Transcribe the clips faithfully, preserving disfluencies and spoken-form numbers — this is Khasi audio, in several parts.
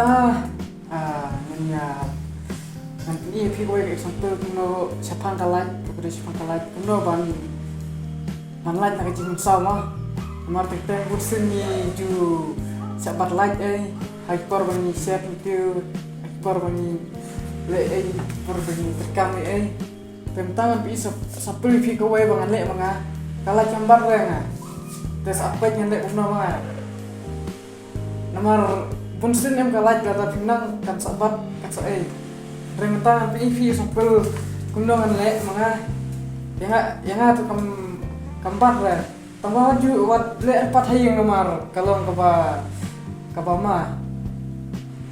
Ah, ah, ngan ïa, ngan pyni ïa phi kawei ka example kumno shaphang ka light, ka dei shaphang ka light, kumno ban, ban light na ka jingmynsaw mo. Namar teng teng bun sien ngi ju shah bat light ei, ha ki por ba ngi shet ngi tiew, ha ki por ba ngi leh ei, ha ki por ba ngi treikam ei ei. Te mynta ngan pyni sa, sa pyni phi kawei ba ngan leh ma nga. Ka light kam bat re nga. Te sa peit ngan leh kumno ma nga. Namar bun sien em ka light lada phi nang kan sa bat kan sa ei. Hynrei mynta ngan pyni phi sa pyni kumno ngan leh ma nga. Ïa nga, ïa nga tu kam, kam bat re. Tang ba wat ju, wat leh pat ha ïing namar ka long kaba, kaba ma.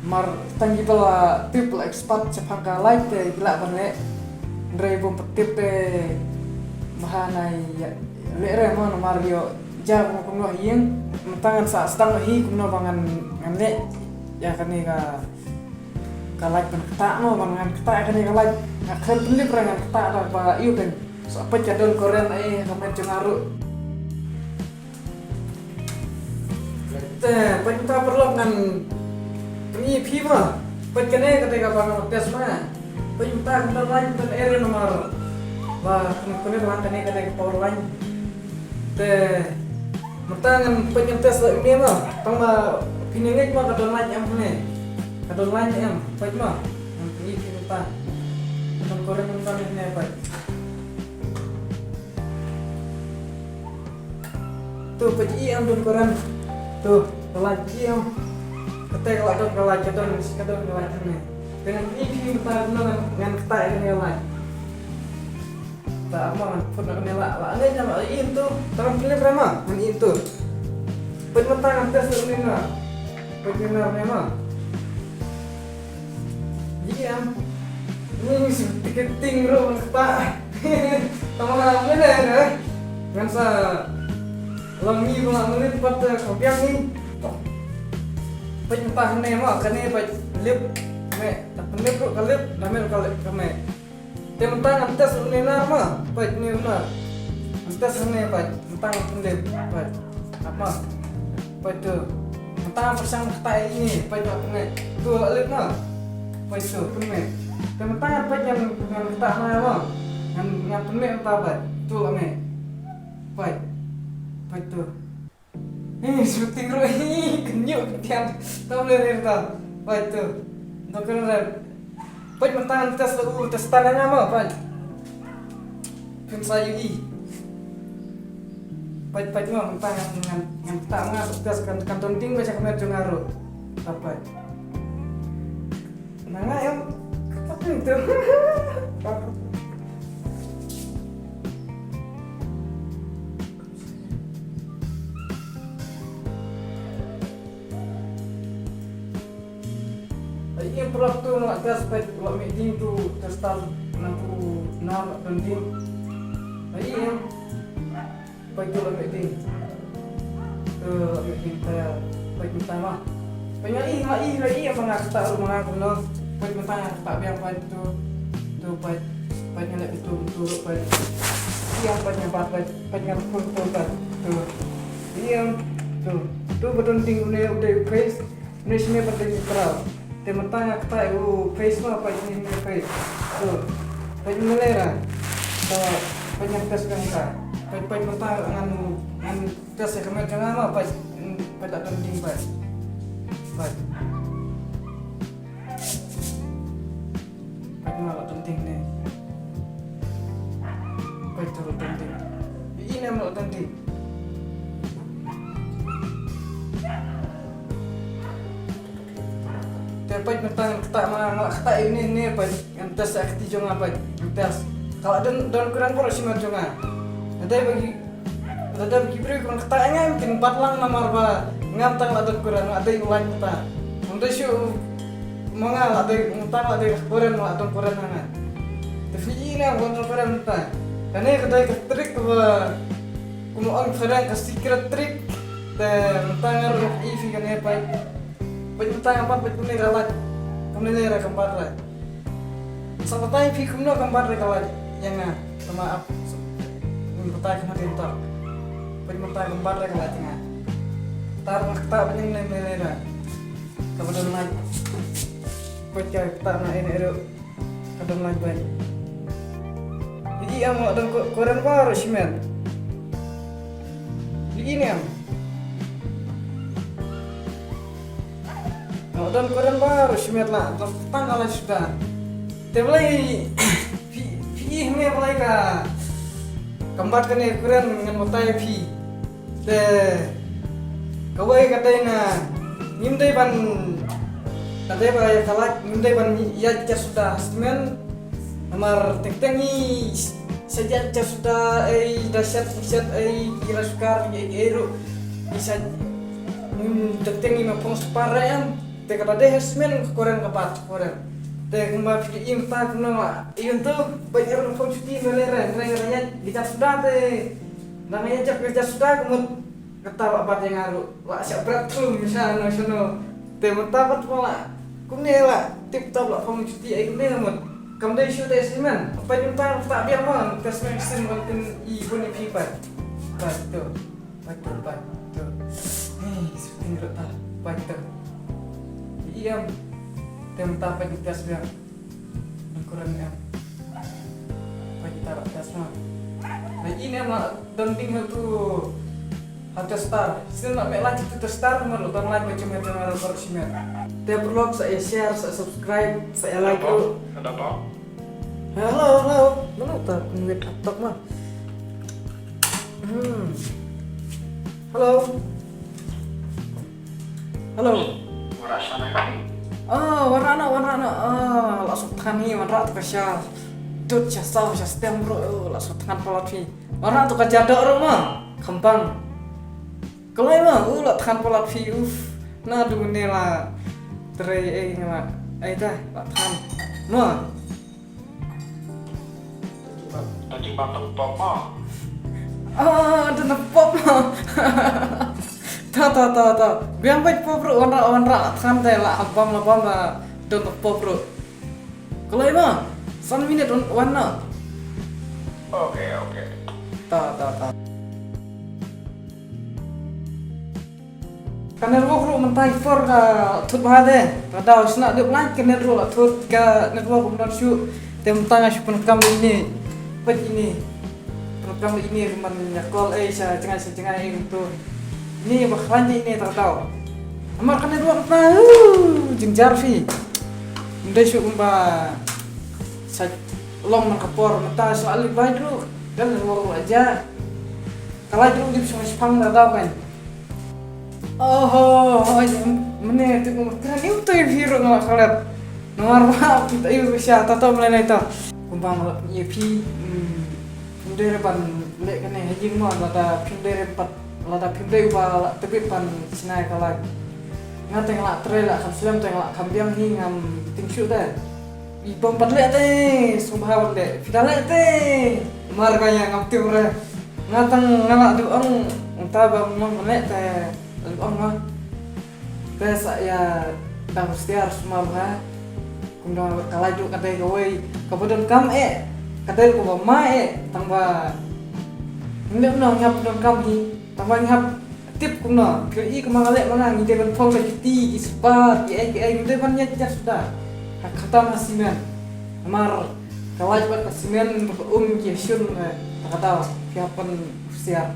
Namar tang kiba la tip, la expert shaphang ka light te ki lah ban leh. Hynrei bym pat tip te ba ha nai ïa leh re mo, namar ïoh jia kumno kumno ha ïing. Mynta ngan sa sdang hi kumno ba ngan, ngan leh ïa kane ka, ka light ban ktah mo, ban ngan ktah ïa kane ka light. Nga khlem pynlip re ngan ktah da ba ïoh kan. Sa peit ka don current ei ha ka met jong nga ruh. Te peit mynta paralok ngan pyni ïa phi mo. Peit kane ka dei kaba nga test ma. Peit mynta ka don light, ka don error namar ba kane, kane ka light, kane ka dei ka power line. Te mynta ngan peit, ngan test ïa une mo. Tang ba phin ïa ngeit mo ka don light em kane. Ka don light em, peit mo. Ngan pyni ïa phi mynta. Ka don current mynta ne, ne peit. Tu peit, i em don current. Tu, ka light i em. Kata ka la don ka light, ka don, ka don ka light hangne. Te ngan pyni phi mynta kumno ngan, ngan ktah ïa kane ka light. Ta ma ngan put na kane la, la ngai na la i em tu. Ta ngan pynlip re ma, ngan i em tu. Peit mynta ngan test ïa kane na. Peit kane na ma. Ïa, ni mih shu ktah ruh ngan ktah. Tang ba mynne re ngan sa long ni ba mynne pat ka biang ni. Peit mynta hangne ma, kane peit lip me, ta pynlip ruh ka lip, da me ruh ka lip, ka me. Te mynta ngan test une nar ma, peit une nar. Ngan test une peit, mynta ngan pynlip, peit. Ap ma. Peit tu. Mynta ngan pyrshang ktah ïa ini, peit ma pynlip. Tu la lip ma. Peit tu, pynlip. Te mynta ngan peit ngan, ngan ktah ma ma. Ngan, ngan pynlip mynta peit. Tu la me. Peit. Peit tu. Ih, shooting ruh, ih, kynñiuh kyntian. Tam le rir tam. Peit tu. Doktor rem. Peit mynta ngan test la u test tan nga ma, peit. Phin sa ïohi. Peit, peit ma mynta ngan, ngan, ngan ktah nga test kan, kan don ding ba sha ka met jong nga ruh. Ta peit. Na nga em. Apa tu? Ai, ïa, paralok tu nga la test peit la mih ding tu, test tan nangtu na la don ding. Ai, ïa, peit tu la mih ding. Tu la mih ding te peit mynta ma. Peit nga ïohi, nga ïohi, nga ïohi ba nga ktah ruh ma nga kumno. Peit mynta nga ktah biang peit tu. Tu peit, peit nga leh tu, tu peit. Ïa, peit nga bat peit, peit nga pun tu peit. Tu. Ïa, tu. Tu ba don ding une u dei u phase. Une shane pat dei neutral. Te mynta nga ktah u phase ma, peit une, une phase. To. Peit une lera. To, peit ngan test ngan ka. Peit, peit mynta ngan, ngan test ïa ka met jong nga ma, peit. Peit la don ding peit. Peit. Peit ma la don ding ne. Peit to la don ding. Ïa ine ma la don ding. Te peit mynta ngan ktah ma, nga la ktah ïa une ne peit, ngan test ïa ka kti jong nga peit, ngan test. Ka la don, don current baroh shi met jong nga. Nga dei ba ki, nga dei ba ki briew ki ban ktah ïa nga, kin bat lang namar ba ngam tang la don current, nga dei u light mynta. Ngam dei shuh ma nga, la dei mynta, la dei current, la don current ha nga. Te phi i ne ba don current mynta. Kane ka dei ka trick ba kum ong phareng ka secret trick. Te mynta nga ruh i phi kane peit. Peit mynta nga pat peit kumne ka light. Kumne ne ra kam bat re. Sa batai phi kumno kam bat re ka light ïa nga. Tama ap. Ngin batai kumno tin tor. Peit mynta kam bat re ka light ïa nga. Tar nga ktah peit ne ne ne ra. Ka ba don light. Peit ka ta na ene ero. Ka don light bai. Igi am don ko-, koren baru simen. Igi ni am. Don koren baru simen la. Don tang ala suda. Te balai phi, phi ne balai ka. Kambat kane koren ngan matai phi. Te kawei ka dei na ngim dei ban, ka dei ba ïa ka lak ngim dei ban ïa ka suda simen. Namar teng teng i sa ïa ka suda ei da set set ei i ra sukar ei ei ru. I sa ngim teng teng i ma phong spar em. Te ka dei ha simen ka koren ka pat koren. Te kumba phi im ta kumno ma i un tu ba ïa ru phong chuti me le re re re ïa ka suda te. Nang ïa jap ka suda kumut. Kata ba bat ïa nga ruh la siap brat thum sha no sha no. Te mynta pat ma la kumne la tip top la phong chuti ai kumne mut. Kam dei shu dei simen. Apa mynta ta biang ma test machine wat tin i bun i phi pat. Pat tu. Pat tu pat tu. Hei, shooting ruh ta. Pat tu. I em. Te mynta pat test biang. Nang kurang em. Apa kita rak test ma. Lagi ni em la don ding tu. Hata star. Sini nak mek lagi tu star ma lo don lagi macam macam orang baru simen. Tiap vlog saya share, saya subscribe, saya like tu. Ada apa? Hello, hello. Mana tak kunwit laptop ma? Hmm. Hello. Hello. Warah shane kali. Ah, warah na, warah na. Ah, la suk than hi, warah tu ka sha. Dut sha saw, sha stem bro. Oh, la suk than palat hi. Warah tu ka jadok ro ma. Khampang. Kalai ma, oh, la than palat hi. Uf. Na du ne la. Trei eh ma. Ai ta, la than. Ma. Tadi matang pop ma. Ah, don pop ma. Ta, ta, ta, ta. Biang bait pop ruh, wanrah, wanrah, than te la, habang la bang la, don pop ruh. Kalai ma, san minit wan, wan na. Okay, okay. Ta, ta, ta. Ka network ruh mynta i por ka thut bha de. Ka daw sna dep ngai ka net ruh la thut ka network um don shu. Te mynta nga shu pyndonkam ine. Peit ine. Pyndonkam ine ruh man ïa call ei sha jngai sha jngai ei to. Ine ba khlaiñ ine ta daw. Amar ka network ta hu jingjar phi. Ym dei shu kumba sa long man ka por mynta shu ali bai ruh. Ka network ruh aja. Ka light ruh dip shong shipang da daw kan. Oho, hoi, mene tu ko kra ni utai phi ruh nga khalet. Namar ba phi ta yu sha ta to mene ta. Kumba nga ïa phi, hmm, phi dei re ban leh kane ha ïing mo lada phi dei re pat lada phi dei ba la tebit ban sinai ka light. Nga te nga la trei la kham slem te nga la kham biang hi ngam tieng shuh te. I bym pat leh te, sngewbha ban leh. Phi da leh te. Mar ka ïa ngam tip re. Nga tang nga la duh ong, nta ba ngam leh te, duh ong ma. Te sa ïa dang husiar sma bha. Kumno ka la duh ka dei kawei. Ka ba donkam eh. Ka dei ka ba ma eh. Tang ba. Ngam leh no ngam donkam hi. Tang ba ngam Tip kumno, phi i kumba nga leh ma nga ngi dei ban phong ka kiti, ki spar, ki ei ki ei, ngi dei ban ïa ki suda. Ha khatam ha simen. Namar ka light bad ka simen ba ka um ki shun, eh, ta ka daw, phi hap ban husiar.